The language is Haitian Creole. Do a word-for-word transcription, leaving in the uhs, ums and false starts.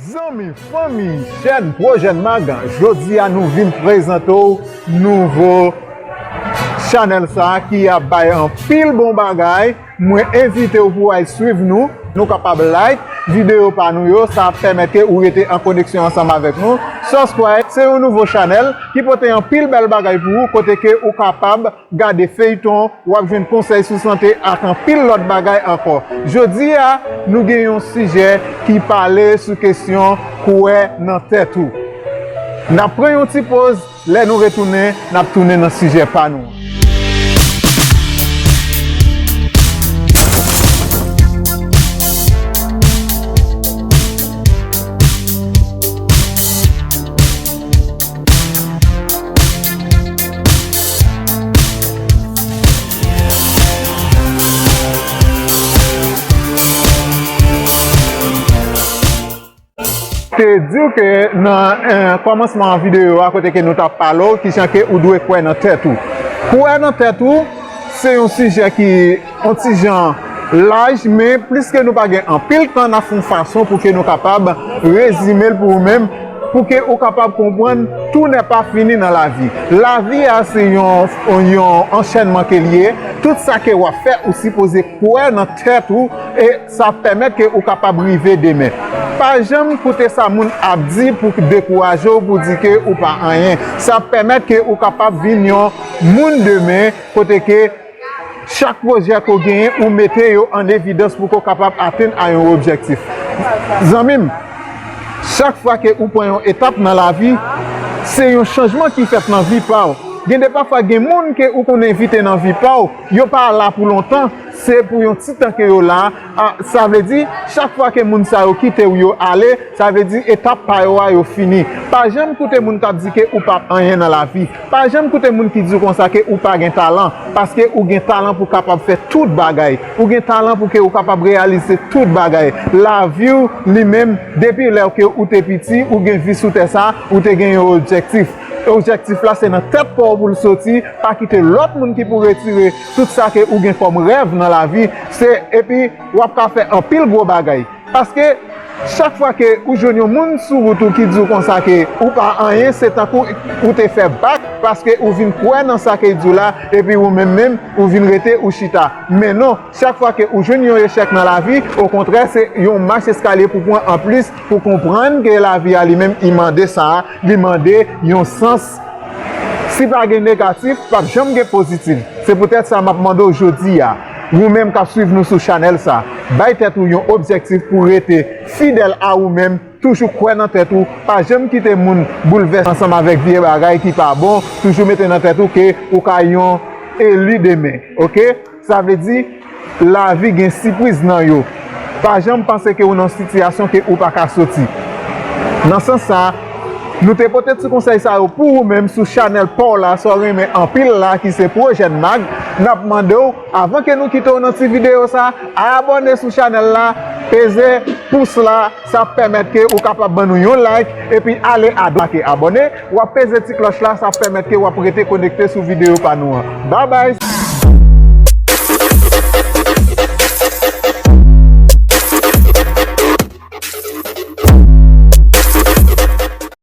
Zanmi, fanmi, jèn, pwojèn mag, jodi a nou vin prezante w nouvo chanèl sa a ki ap bay anpil bon bagay. Mwen envite w pou w al swiv nou. Nou kapab like videyo pa nou yo, sa ap pèmèt ke ou rete an koneksyon ansanm avèk nou. Subscribe, se yon nouvo chanèl ki pote anpil bèl bagay pou ou, kote ke ou kapab gade feyton, w ap jwenn konsèy sou sante ak anpil lòt bagay ankò. Jodi a, nou gen yon sijè ki pale sou kesyon kwè nan tèt ou. N ap pran yon ti poz, lè nou retounen, n ap tounen nan sijè pa nou an. Te di w ke nan, eh, kòmansman videyo a, kote ke nou t ap pale w kijan ke ou dwe kwè nan tèt ou. Kwè nan tèt ou, se yon sijè ki yon ti jan laj, men pliske nou pa gen anpil tan, n ap fè yon fason pou ke nou kapab rezime l pou ou menm, pou ke ou kapab konprann tout n'est pas fini nan lavi. Lavi a se yon, yon anchènman ke l ye. Tout sa ke w ap fè, ou sipoze kwè nan tèt ou, e sa ap pèmèt ke ou kapab rive demen. Pa janm koute sa moun ap di pou dekouraje w, pou di ke ou pa anyen. Sa ap pèmèt ke ou kapab vin yon moun demen, kote ke chak pwojè ke w genyen, ou mete yo an evidans pou ke w kapab atenn a yon objektif. Zanmi m, chak fwa ke ou pran yon etap nan lavi, se yon chanjman ki fèt nan vi pa w. Gen de pafwa, gen moun ke ou konn envite nan vi pa w, yo pa la pou lontan, se pou yon ti tan ke yo la. A, sa vle di, chak fwa ke moun sa yo kite w, yo ale, sa vle di etap pa yo a, yo fini. Pa janm koute moun k ap di ke ou p ap anyen nan lavi. Pa janm koute moun ki di w konsa ke ou pa gen talan, paske ou gen talan pou w kapab fè tout bagay. Ou gen talan pou ke ou kapab reyalize tout bagay. Lavi w, li menm, depi lè ke ou te piti, ou gen vi sou tè sa, ou te gen yon objektif. Objektif la, se nan tèt pa w pou l soti, pa kite lòt moun ki pou retire tout sa ke ou gen kòm rèv nan lavi. Se, epi, w ap ka fè anpil gwo bagay. Paske chak fwa ke ou jwenn yon moun sou wout ou ki di w konsa ke ou pa anyen, se tankou ou te fè bak, paske ou vin kwè nan sa ke l di w la, epi ou menm menm, ou vin rete ou chita. Men non, chak fwa ke ou jwenn yon echèk nan lavi, okontrè, se yon mach eskalye pou pran anplis, pou konprann ke lavi a li menm, li mande sa, li mande yon sans. Si pa gen negatif, p ap janm gen pozitif. Se poutèt sa m ap mande w jodi a, ou menm k ap swiv nou sou chanèl sa, bay tèt ou yon objektif pou rete fidèl a ou menm, toujou kwè nan tèt ou, pa janm kite moun boulvèse ansanm avèk vye bagay ki pa bon, toujou mete nan tèt ou ke ou ka yon eli demen, oke? Sa vle di, lavi gen sipriz nan yo. Pa janm panse ke ou nan sitiyasyon ke ou pa ka soti. Nan sans sa, nou te pote ti konsèy sa yo pou ou menm sou chanèl pa w la, sa w renmen anpil la, ki se Pwojèn Mag. N ap mande w, avan ke nou kite w nan ti videyo sa, abòne sou chanèl la, peze pous la, sa ap pèmèt ke ou kapab ban nou yon like, epi ale a dwat ke abòne, w ap peze ti klòch la, sa ap pèmèt ke w ap rete konekte sou videyo pa nou an. Babay!